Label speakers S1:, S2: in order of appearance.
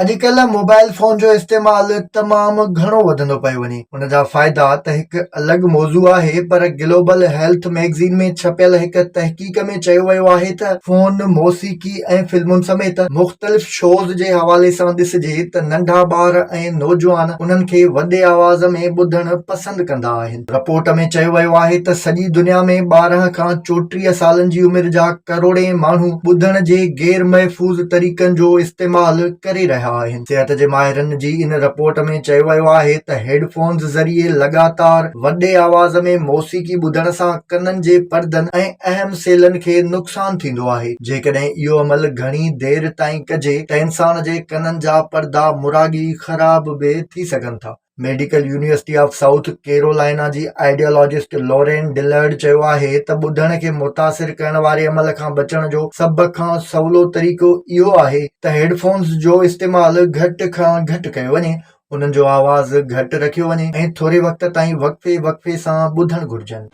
S1: اڄڪلهه mobile phone جو استعمال تمام گهڻو وڌندو پيو وڃي. ان جا فائدا ته هڪ الڳ موضوع آهي پر گلوبل هيلٿ ميگزين ۾ ڇپيل هڪ تحقيق ۾ چيو ويو آهي ته فون، موسيقي ۽ فلمن سميت مختلف شوز جي حوالي سان ڏسجي ته ننڍا ٻار ۽ نوجوان انهن کي وڏي آواز ۾ ٻڌڻ پسند ڪندا آهن. رپورٽ ۾ چيو ويو آهي ته سڄي دنيا ۾ 12 کان 34 سالن جي عمر جا ڪروڙين ماڻهو ٻڌڻ جي غير محفوظ طريقن جو استعمال ڪري رهيا آهن. صحت جي ماهرن جي ان رپورٽ ۾ چيو ويو آهي ته هيڊ فونز ذريعي لڳاتار وڏي آواز ۾ موسيقي ٻڌڻ سان ڪنن جي پردن ۽ اهم سيلن کي نقصان ٿيندو آهي، جيڪڏهن اهو عمل گهڻي دير تائين ڪجي ته انسان جي ڪنن جا پردا مراڳي خراب به ٿي سگهن ٿا. Medical university of South Carolina جي آئيڊيالاجسٽ لورين ڊلرڊ چيو آهي ته ٻڌڻ کي متاثر ڪرڻ واري عمل کان بچڻ جو سڀ کان سولو طريقو اهو آهي ته هيڊ فونز جو استعمال گهٽ کان گهٽ ڪيو وڃي، انهن جو آواز گهٽ رکيو وڃي ۽ ٿوري وقت تائين وقفي وقفي سان ٻڌڻ گهرجن.